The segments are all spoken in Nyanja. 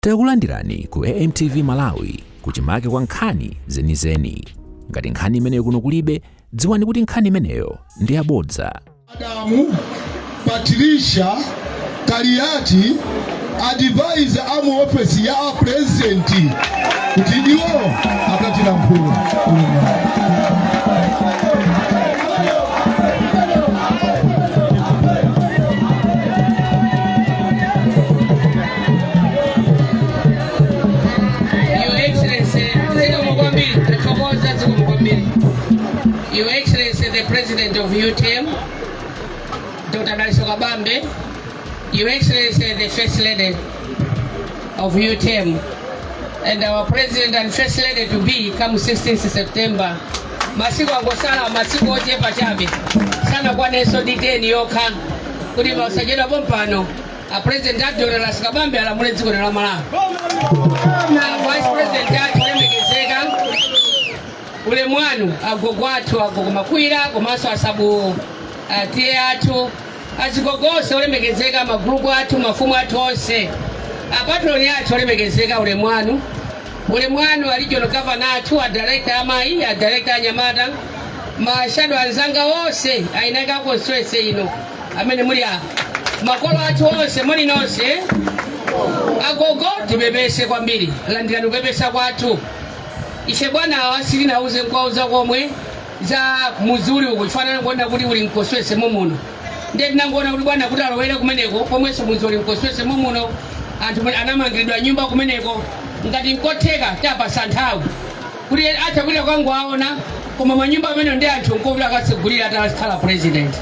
Takulandirani ku AMTV Malawi, kuchimake kwa nkhani zenizeni. Ngati nkhani imeneyo kuno kulibe, dziwani kuti nkhani imeneyo ndi yabodza. Adamu Patricia Kaliati, advisor a mu ofesi ya a president, kuti iwo akatilankhula. Your Excellency, zikomo kwambiri, tathokoza, zikomo kwambiri. Your Excellency, the President of UTM, Dr. Dalitso Kabambe, Your Excellency, the First Lady of UTM, and our President and First Lady to be come 16th September. Masiku angosala, masiku ochepa chabe, sanakwanenso ndi 10 yokha kuti masachedwa pompano a President a Dr. Dalitso Kabambe alamule dziko la Malawi. Na Vice President athu olemekezeka, ulemu wanu, agogo athu, agogo Makwira, komanso asabu atiye athu, azigogo onse olemekezeka, magulupu athu, mafumu athu onse, apatroni athu olemekezeka, ulemu wanu, ulemu wanu, a regional governor athu, a director amayi, a director anyamata, ma shadow anzanga onse ainaka constituency ino amene muli apa, makolo athu onse, muli nonse. Agogo, tipepese kwambiri, landirani kupepesa kwathu. Ife bwana awa sitinauze nkwauza komwe za mudzi uli uku, chifanana kuona kuti uli mconstituency momuno. Ndiye tinangoona kuti bwana kuti alowere kumeneko, komwenso mudzi uli mconstituency momuno, anthu anamangiridwa nyumba kumeneko, ngati nkotheka tapasa nthawi kuti atha kupita kwangoaona, koma manyumba amene ndi anthu nkokuti akatsegulira atakhala president,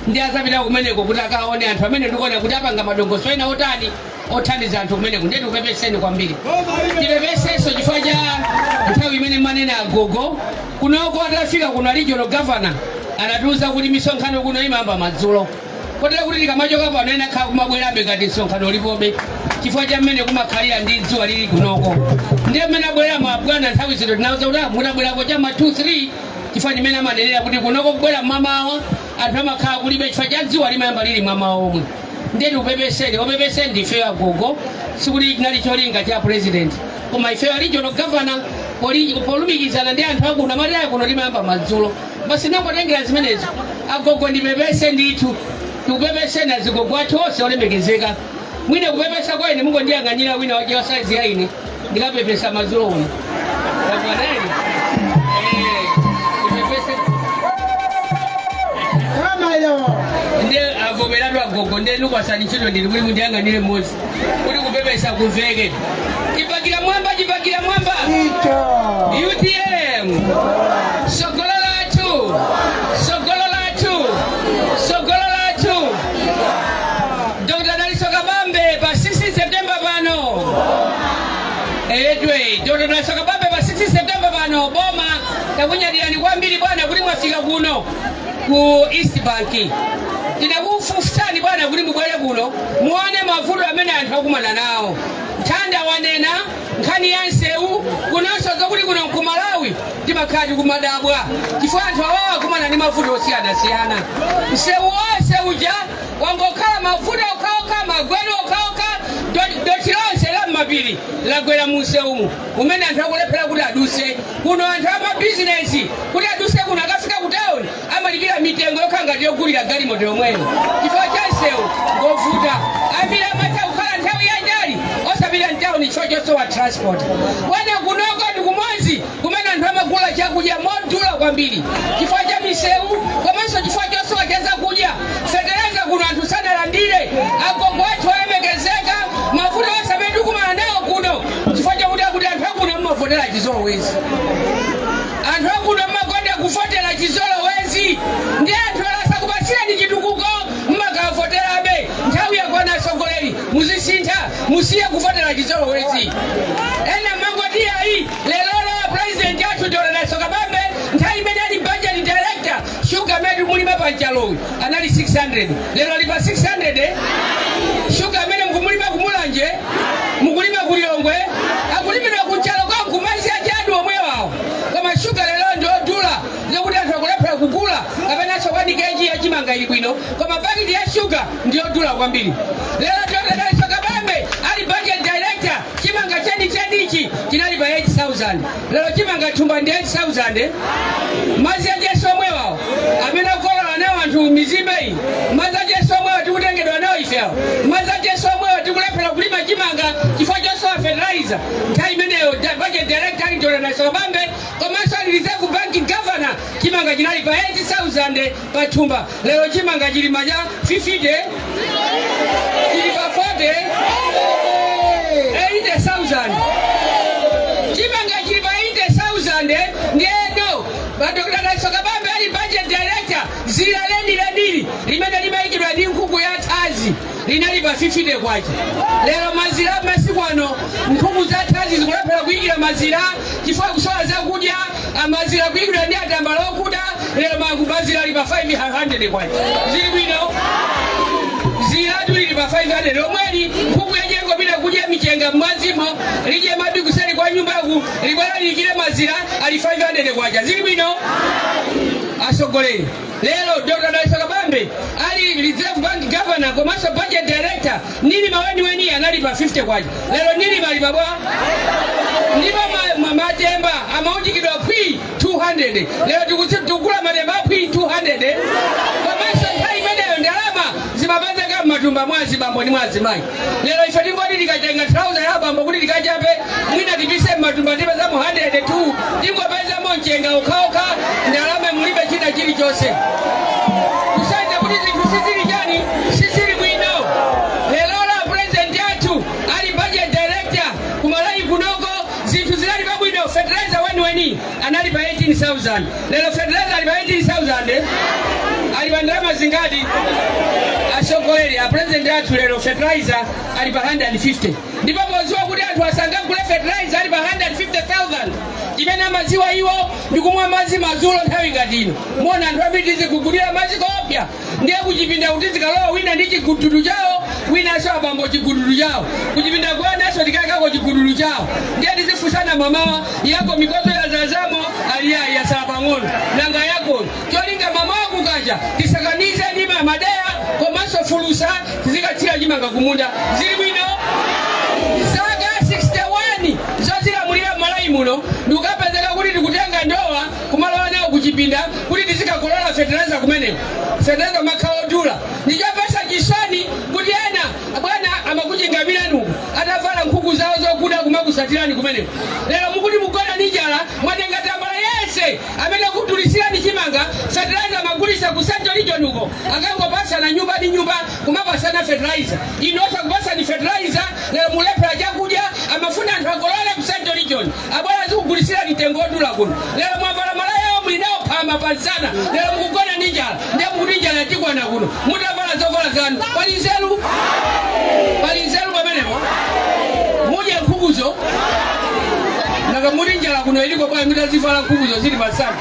ndi azapita kumeneko kuti akaone anthu amene ndikuona kuti apanga madongosolo ena otani othandiza anthu kumeneko. Ndiye tikupepeseni kwambiri, tipepesenso chifukwa cha nthawi imene manena agogo kunoko. Atafika kuno regional governor anatiuza kuti misonkhano kuno imayamba madzulo, kotero kuti tikamachoka pano ena khala kumabwerabe ngati msonkhano ulipobe, chifukwa cha mmene kumakhalira ndi dzuwa lili kunoko. Ndiye mmene abwerera mabwana nthawi zino tinauza kuti mutabwerako cha ma 2 3, chifukwa ndimene amanenera kuti kunoko kubwera mmamawa anthu amakhala kulibe, chifukwa cha dzuwa limayamba lili mmamawa omwe. Ndiye tikupepeseni, opepeseni ndife agogo, sikuti chinali cholinga cha president, koma ife regional governor polumikizana ndi anthu akuno amataya kuno timayamba madzulo, basi nangotengera zimenezo. Agogo, ndipepese ndithu, tikupepeseni azigogo athu onse olemekezeka. Mwina kupepesa kwa ine mungondiyang'anira wina wache wa saizi ya ine, ndikapepesa madzulo uno. Kapwaneni ndipepese. Ndiye avomeratu agogo, ndiye ndikupatsani ntchito, ndili kuti mundiyang'anire mmodzi kuti kupepesa kumveke. Chipakira mwamba, chipakira mwamba, UTM, sogolo lathu, sogolo lathu, sogolo lathu, Dr. Dalitso Kabambe pa 16 September pano. Edwe Dr. Dalitso Kabambe pa 16 September pano boma. Takunyadirani kwambiri bwana kuti mwafika kuno ku East Bank. Tinakufunsani bwana kuti mubwere kuno muone mavuto amene anthu akumana nawo. Nthanda wanena nkhani ya nsewu kunonso, zokuti kuno ku Malawi timakhala tikumadabwa chifukwa anthu awawa akumana ndi mavuto osiyanasiyana. Msewu wonse uja wangokhala mavuto okhaokha, magwero okhaokha, dothi lonse la m'mapiri lagwera mu msewumu umene anthu akulephera kuti aduse kuno. Anthu amabizinesi kuti aduse kuno akafika ku town amalipira mitengo yokhala ngati yogulira galimoto yomweyo chifukwa cha msewu ngovuta. Ambiri amatha kukhala nthawi yayitali osapita mtawuni chifukwa chosowa transport. Bwana, kunoko ndi kumodzi kumene anthu amagula chakudya modula kwambiri chifukwa cha misewu komanso chifukwa chosowa cha zakudya. Fetereza kuno anthu sanalandire. Agogo athu olemekezeka, mavuto onse amene tikumana nawo kuno chifukwa chakuti akuti anthu akuno mumavotera chizolowezi, anthu akuno mmakonda kuvotera chizolowezi, ndi anthu alasakupasirani chitukuko mmakavoterabe. Nthawi yakwana, atsogoleri, muzisintha, musiye kuvotera chizolowezi. Ena mangoti ayi. Lelolo president athu Dr. Dalitso Kabambe, nthawi imene ali budget director, shuga amene tikumulima pa Nchalowi anali 600, lero ali pa 600, eh? Shuga amene mukumulima kumulanje, mukulima kulilongwe, akulimidwa kunchalo konku, madzi achadu omwewawo, koma shuga lero ndi odula zokuti anthu akulephera kugula. Kapenanso 1 kg ya chimanga ili bwino, koma pakiti ya shuga ndi yodula kwambiri. Lero Dr. Dalitso Kabambe ali budget director. 8000. Lero chimanga thumba ndi 8000. Madzi a Jesu omwewawo amene akukolola nawo anthu mizimbe iyi, madzi a Jesu omwewa tikutengedwa nawo ifewo, madzi a Jesu omwewa tikulephera kulima chimanga chifukwa chosowa fertilizer. Nthawi imeneyo budget director ali Dr. Dalitso Kabambe, komanso ali Reserve Bank governor. Chimanga chinali pa 8000 pa thumba. Lero chimanga chili maja 50, chili pa 40 80,000. Chimanga chili pa 80,000. Ndiyeno ba Dr. Dalitso Kabambe ali budget director, zira lenilenili limene limayikidwa ndi nkhuku ya thazi linali pa 50 kwacha. Lero mazira, masiku ano nkhuku za thazi zikulephera kuyikira mazira chifukwa kusowa zakudya. Amazira kuyikidwa ndi atambala okuda. Lero mazira ali pa 500 kwacha. Zili bwino? Ziratu lili pa 500 lomweli. Nkhuku yachengopita kudya michenga mmazimo, lidye madwi kuseri kwa nyumbaku, libwera liyikire mazira ali 500 kwacha. Zili bwino, asogoleri? Lero Dr. Dalitso Kabambe ali Reserve Bank governor komanso budget director, nilima weniweni anali pa 50 kwacha. Lero nilima ali pabwa? Ndipo matemba amaunjikidwa phwi 200. Lero tikugula matemba aphwi 200. Komanso nthawi imeneyo ndalama zimapezeka m'matumba mwa azibambo ndi mwa azimayi. Lero ife tingoti tikatenga trouser ya abambo kuti tikachape, mwina tipise m'matumba, tipezamo 102, tingopezamo mchenga okhaokha, ndalama mulibe china chilichonse. Kusanja kuti zinthu sizili chani, sizili bwino. Lero la president athu ali budget director, kumalawi kunoko zinthu zinali pabwino. Fertilizer weniweni anali pa 18,000. Lero fertilizer ali pa 18,000? Ali pa ndalama zingati, asogoleri? A president athu, lero fertilizer ali pa 150. Ndipo podziwa kuti anthu asangagule fertilizer ali pa 150,000, chimene amadziwa iwo ndikumwa madzi madzulo. Nthawi ngati ino muona anthu ambiri tizigugulira madzi koopsa. Ndiye kuchipinda kuti zikalowa, wina ndi chigududu chawo, winanso abambo chigududu chawo, kuchipinda kwananso tikayikako chigududu chawo. Ndiye tizifunsana mamawa, yako mikozo yazazamo? Aliyayi, yasala pang'ono. Nanga yako? Cholinga mamawa kukacha tisakanize ndi madeya komanso fulusa, tizikathira chimanga kumunda. Zili bwino? Zaka 61 zozilamulira m'Malawi muno, ndikukapezeka kuti tikutenga ndowa kumalowa nawo kuchipinda kuti tizikakolola fertilizer kumeneko, fertilizer makhala odula. Ndichopesa chisoni kuti ena bwana amakuchingamirani uku atavala nkhuku zawo zokuda kumakusatirani kumeneko. Lero mukuti mugona ndi njala. Mwatenga tambala yense amene akudulisirani chimanga. Fertilizer amagulisa ku Central Region uko, akangopasana nyumba ndi nyumba kumapasana fertilizer. Inu osakupasani fertilizer, lero mulephera chakudya. Amafuna anthu akolole ku Central Region, abwana azikugulisirani mtengo odula kuno. Lero mwavala malaya awo, muli nawo phama pansana. Lero mukugona ndi njala. Ndiye mukuti njala yatikwana kuno mutavala zovala zanu. Pali nzeru? Pali nzeru pamenepo? Mudye nkhukuzo? Nanga muti njala kuno iliko bwana mutazivala nkhukuzo zili pasana?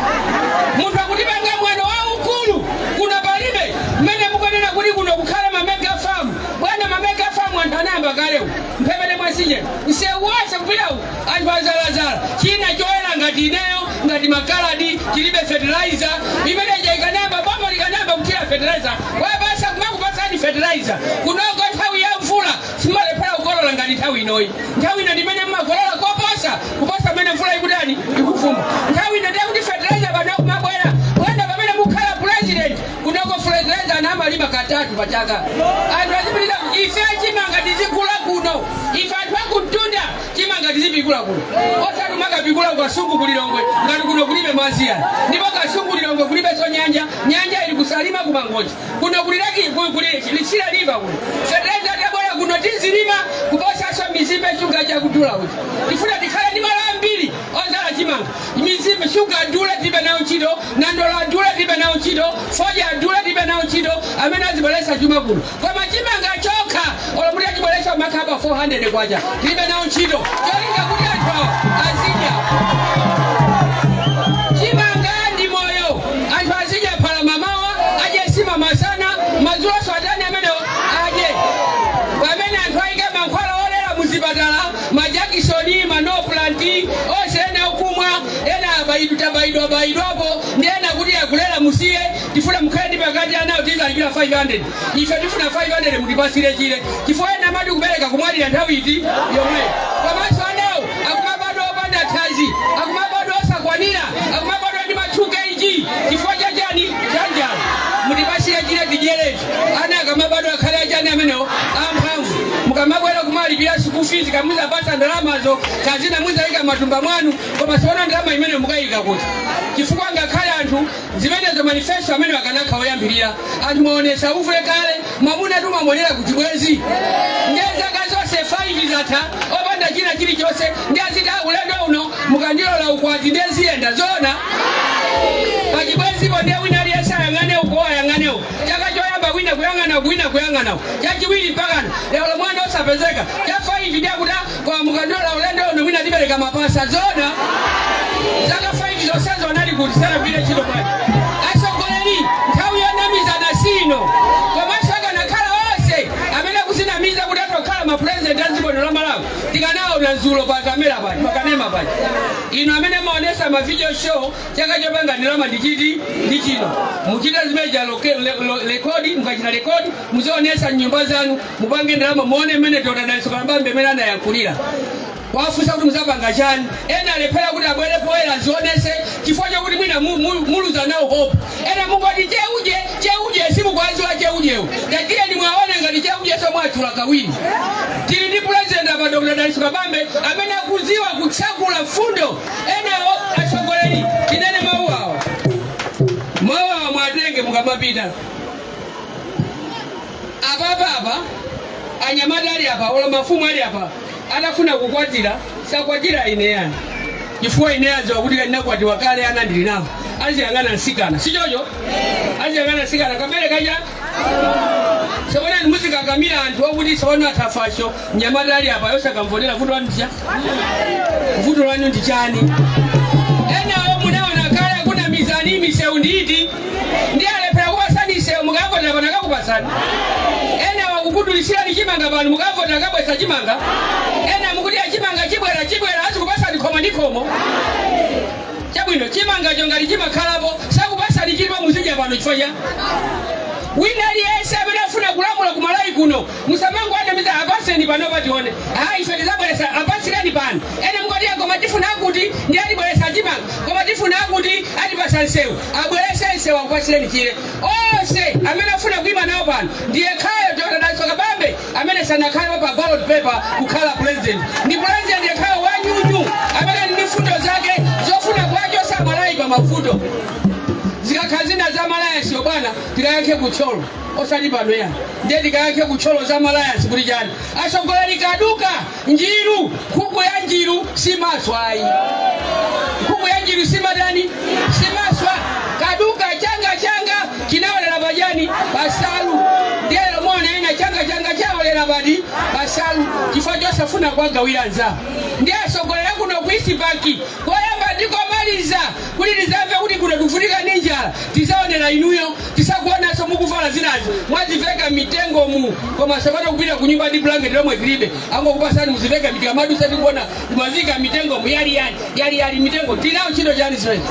Munthu akutipanga mwano waukulu. Kuno palibe mmene mukunena kuti kuno kukhala ma mega farm. Bwana, ma mega farm anthu anayamba kalewo mphepete mwasinje, msewu wonse kupitawu anthu azalazala china choyera ngati ineyo, ngati makaladi, chilibe fertilizer. Imeneja ikanayamba boma likanayamba kuthira fertilizer wapasa kumakupasani fertilizer kunoko, nthawi ya mvula simalephera kukolola ngati nthawi inoyi. Nthawi ino ndimene mmakolola koposa, kuposa mmene mvula ikutani, ikufuma. Nthawi ino ndiye kuti fertilizer pano kumabwera. Bwana, pamene mukhala president, kunoko fertilizer anamalima katatu pachaka. Anthu azipitira. Ife chimanga tizikula kuno. Ife anthu akuntunda chimanga tizipikula kuno, osati umakapikula ku Kasungu, kulilongwe, ngati kuno kulibe madzi yani. Ndipo Kasungu, Lilongwe kulibenso nyanja. Nyanja ili kusalima, kumangoji. Kuno kulilaki kuli Litsira River kuno. Fertilizer tabwera kuno, tizilima kuposaso mizimbe shuga chakudula kuti tifuna tikhale ndi malo ambiri ozala chimanga. Mizimbe shuga adule, tilibe nawo ntchito. Nandolo adule, tilibe nawo ntchito. Fodya adule, tilibe nawo ntchito, amene azibweresa chuma kuno. Koma chimanga chokha, olo muti achibweresa makhaba 400 kwacha, tilibe nawo ntchito. Cholinga kuti anthu awa azidya. Chimanga ndi moyo. Anthu azidya phala mamawa, adye sima masana, madzuloso atani amenewo, adye. Pamene anthu ayika mankhwala olera muzipatala, majakisoni, ma Norplant onse, ena okumwa, ena abayidwa bayidwapo, ndi ena kuti akulera, musiye. Tifuna mukhale ndi pakati, anawo tizalipira 500. Ife tifuna 500 mutipasire chile, chifukwa ena amati kubereka kumwalira nthawi iti yomweyo. Komanso anawo akumabadwa opanda thanzi. Muzapasa ndalamazo kazina muzayika matumba mwanu, koma siona ndalama imene mukayika kuti, chifukwa ngakhale anthu zimenezo manifesto amene akanakha oyambirira, anthu mwaonesa uve kale. Mwamuna tumamonera kuchibwezi, ndiye zaka zonse 5 zatha opanda china chilichonse. Ndi aziti, "Ah, ulendo uno mukandilola ukwati ndiye ziyenda zona." Pachibwezipo ndiye wina aliyense ayang'ane uko, ayang'ane uko. Chaka choyamba wina kuyang'ana uku, wina kuyang'ana uku, chachiwiri mpakana lero mwana osapezeka. Cha 5 ndiye akuti, "Ah, koma mukandilola ulendo uno mwina ndipereka mapasa." Zona zaka 5 zonsezo anali kuti? Sanagwire ntchito bwanji? Atsogoleri, nthawi yonamizana sino. Komanso akanakhala onse amene akuzinamiza kuti atokhala mapurezidenti a dziko lino la Malawi, tikanaona dzulo pa kamera paja, pakanema paja. Ino amene maonesa ma video show, chaka chopanga ndalama ndichiti? Ndi chino. Muchite zimeja record. Mukachita record, muzionesa nyumba zanu, mupange ndalama, muone mmene Dr. Dalitso Kabambe amene anayankhulira wafunsa kuti muzapanga chani. Ena alephera kuti abwere poyera zionese chifukwa chokuti mwina muluza nawo hope. Ena mungoti cheuje, cheuje, simukwaziwa cheujewo. Tatiyeni mwaone ngati cheuje somwatchula kawiri. Tili ndi president apa, Dr. Dalitso Kabambe, amene akuziwa kutsakula fundo. Enawo atsogoleri, tinene mawu awa, mawu awa mwatenge mukamapita. Apapapa anyamata ali apa, olo mafumu ali apa, atafuna kukwatira sakwatira ine yani, chifukwa ine adziwa kuti ndinakwatiwa kale, ana ndili nawo. Aziyang'ana msikana, si chocho? Aziyang'ana msikana kabere kacha. Sopona muzikakamira anthu okuti sopano athafaso. Mnyamata ali apa yosakamvotera, vuto lanu ndicha, vuto lanu ndi chani? Enawo munaona kale akuna mizani, misewu nditi, ndi alephera kupasani isewu. Mukavotera pano akakupasani? Ena wakukudulisirani chimanga pano, mukavotera akabwesa chimanga? Ena mukuti achimanga chibwera, chibwera, azikupasani khomo ndi khomo. Chabwino, chimangacho ngati chimakhalapo, sakupasani chilipo muzidya pano chifukwa cha wina aliyense amene afuna kulamula ku Malawi kuno. Musamango anamiza, apaseni pano patione. Ha, ife tizabweresa, apasireni pano. Ene mukoti, koma tifuna kuti ndi atibweresa chimanga, koma tifuna kuti atipasa nsewu. Abwerese nsewu, akupasireni chire. Onse amene afuna kuima nawo pano, ndiye khayo Dr. Dalitso Kabambe amene sanakhalepo pa ballot paper kukhala president. Ndi president yekhayo wanyunyu amene ali ndi mfundo zake zofuna kuwachosa Malawi pa mavuto. Zikakhala zina za ma alliance, bwana, tikayankhe kutcholo, osati pano ya. Ndiye tikayankhe kutcholo za ma alliance kuti chani? Atsogoleri, kaduka njiru, nkhuku ya njiru simaswa ayi. Nkhuku ya njiru simatani? Simaswa. Kaduka changa changa chinawolera pachani? Pasalu. Ndiye lomona ena changa changa chawolera pati? Pasalu, chifukwa chosafuna kuwagawira anzawo. Ndiye atsogoleri kuno ku East Bank, koyamba ndikomaliza kuti tizamve kuti kuno tikuvutika ndi njala, tizaonera inuyo. Tisakuonanso mukuvala zinazi mwaziveka mitengo mu, koma sapata kupita kunyumba ndi blanket lomwe tilibe, angokupasani muziveka mitika madusa, tikuona mwazika mitengo mu yali yali yali yali mitengo. Tinawo ntchito chani zimene?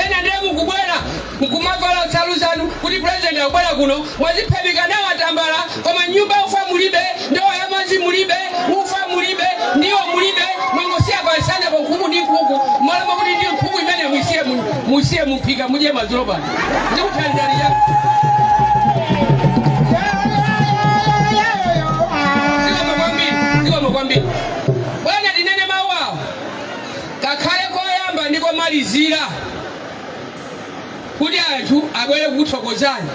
Ena ndiye mukubwera nkumavala nsalu zanu kuti president akubwera kuno, mwaziphebika nawo atambala, koma nyumba ufa mulibe, ndowa ya madzi mulibe, ufa mulibe, ndiwo mulibe, mwangosiya pansana po nkhuku ndi nkhuku. Mwalama kuti ndi nkhuku imene musiye musiye muphika mudye madzulo pano, ndikuthandizani cha. Zikomo kwambiri, zikomo kwambiri, bwana. Tinene mawu awo, kakhale koyamba ndi komalizira kuti anthu abwere kukuthokozani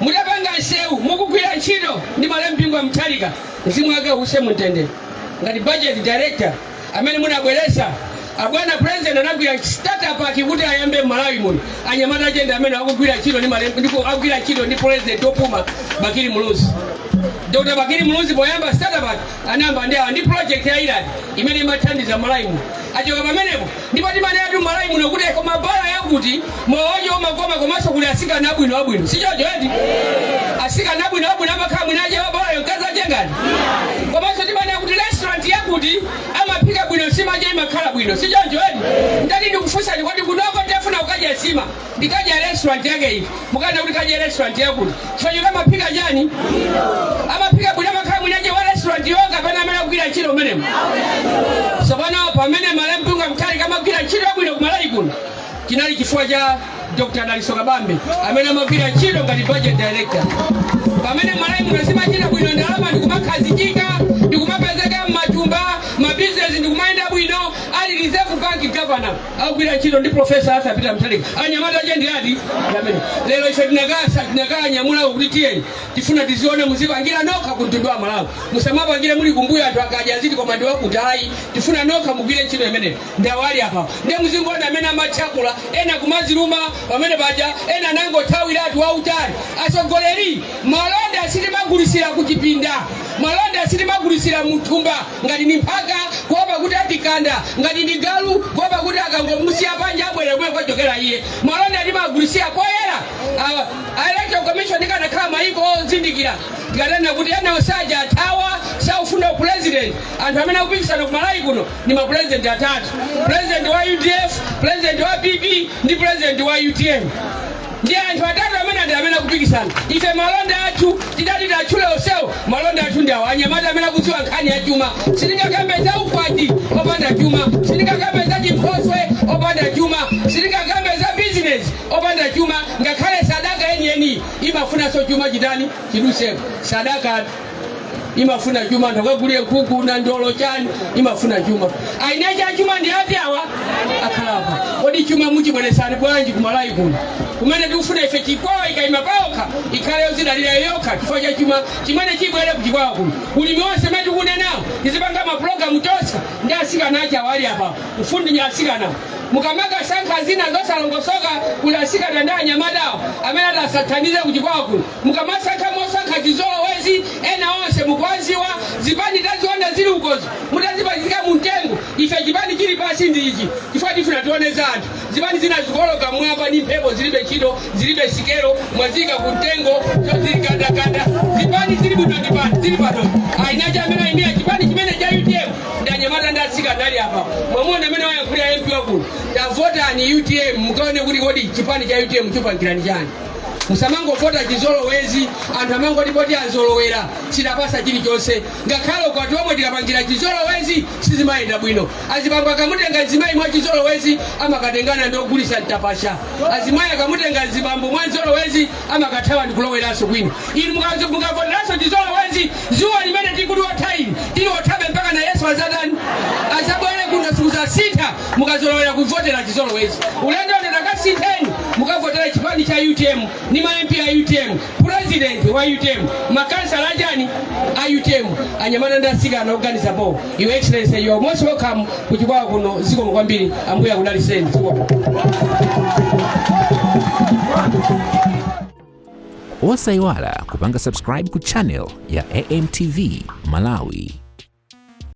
mutapanga nsewu, mukugwira ntchito ndi malemu Bingu wa Mutharika, mzimu wake uuse mumtendere, ngati budget director amene munabweresa. Abwana president anagwira startup aki kuti ayambe m'Malawi muno. Anyamata achende amene akugwira ntchito ndi malemu ndipo akugwira ntchito ndi president opuma Bakili Muluzi, Dr. Bakili Muluzi, poyamba startup aki anayamba ndi awa ndi project ya IRLAD imene imathandiza Malawi muno. Achoka pamenepo, ndipo timanena Malawi muno kuti koma bala yakuti moyo umakoma, komanso kuli asikana abwino abwino, si choncho eti? Asikana abwino abwino amakhala mwinache wabalayo mkazi achengani. Komanso timanena kuti restaurant yakuti amaphika bwino, nsima je imakhala bwino, si choncho eti? Ndati ndikufunsani, kwati kunoko ndiyafuna kukadya nsima, ndikadya restaurant yake iti? Mukana kuti kadya restaurant yakuti chifukwa choti amaphika chani? Amaphika bwino. Amakhala mwinache wa restaurant yonga kapena amene akugwira ntchito umenemo? Tsopano pamene malemu Bingu Mutharika amagwira ntchito yabwino ku Malawi kuno, chinali chifukwa cha Dr. Dalitso Kabambe amene amagwira ntchito ngati budget director. Pamene Malawi muno zimachita bwino, ndalama ndikumakhazikika, ndikumapezeka. Governor akugwira ntchito ndi Professor Arthur Peter Mutharika. Anyamata ache ndi ati amene lero ife tinakasa tinakanyamulako kuti tiyeni, tifuna tizione muzipangira nokha ku mtundu wa Malawi. Musamapangire muli kumbuyo, anthu akadya aziti koma ndi wakuti. Ayi, tifuna nokha mugwire ntchito imeneyo. Ndawali apa ndiye muzingoona amene amatchakula, ena kumaziluma pamene paja, ena nangothawiratu wautali. Atsogoleri, malonda sitimagulisira kuchipinda, malonda sitimagulisira muthumba ngati ni mphaka kuopa kuti atikanda, ngati ndi galu kuopa kuti akangomusiya panja abwere kumene kwachokera iye. Malonda timagulisira poyera. A Electoral Commission ikanakhala mayiko ozindikira, tikanena kuti ena osaja athawa, saufuna president. Anthu amene akupikisana ku Malawi kuno ni mapresident atatu: president wa UDF, president wa PP ndi president wa UTM. Ndi anthu atatu amene ndi amene akupikisana. Ife malonda athu tidati tatchule onsewo. Malonda athu ndi awo anyamata amene akudziwa nkhani ya chuma. Sitingakambe za ukwati opanda chuma, sitingakambe za chinkhoswe opanda chuma, sitingakambe za business opanda chuma. Ngakhale sadaka yeniyeni imafunanso chuma. Chitani chiduseko sadaka imafuna chuma. Anthu akagulire nkhuku na ndolo chani, imafuna chuma. Aine cha chuma ndi ati awa akhalapa. Kodi chuma muchibweresani bwanji kumalawi kuno kumene tikufuna ife? Chikwawa ikayima payokha, ikhale yozidalira yokha chifukwa cha chuma chimene chibwere kuchikwawa kuno. Ulimi wonse mene tikunenawo, tizipanga mapulogalamu tonse ndi asikana achi awali apa. Mfundi ndi asikana. Mukamakasankha zina zosalongosoka kuti asikana ndi anyamatawo amene atasathandize kuchikwawa kuno. Mukamasankha mosankha chizolowezi, ena onse mukuwaziwa. Zipani taziona zili ukozo, mutazipachika mumtengo. Ife chipani chili pasi ndi ichi chifukwa tifuna tione za anthu. Zipani zina zikoloka mwamba ndi mphepo, zilibe ntchito, zilibe sikelo, mwazika kumtengo zili gandaganda. Zipani zili bwino ndi pano zili pano. Ainacho amene ayimira chipani chimene cha UTM ndi anyamata ndi atsikana ali apa. Mwamuna amene wayankhulira MP wakuno, tavotani UTM, mukaone kuti kodi chipani cha UTM chupangirani chani. Musamangovota chizolowezi. Anthu amangoti poti azolowera, sidapasa chilichonse. Ngakhale ukwati omwe tikapangira chizolowezi sizimayenda bwino. Azibambo akamutenga mzimayi mwa chizolowezi amakatengana ndi ogulisa mtapasha. Azimayi akamutenga mzibambo mwa chizolowezi amakathawa ndi kuloweranso kwina. Inu mukavoteranso chizolowezi, zuwa limene tikuti othaili tili othabe mpaka na Yesu azatani, azabwere kuno, sikuzasintha. Mukazolowera kuvotera chizolowezi, ulendo ndakasintheni, mukavotera chipani cha UTM ni ma MP a UTM, president wa UTM, makansala achani a UTM, anyamata ndi atsikana oganiza po. Your Excellency, you are most welcome kuchikwawa kuno. Zikomo kwambiri, Ambuye akudaliseni. Zikomo. Osayiwala kupanga subscribe ku channel ya AMTV Malawi.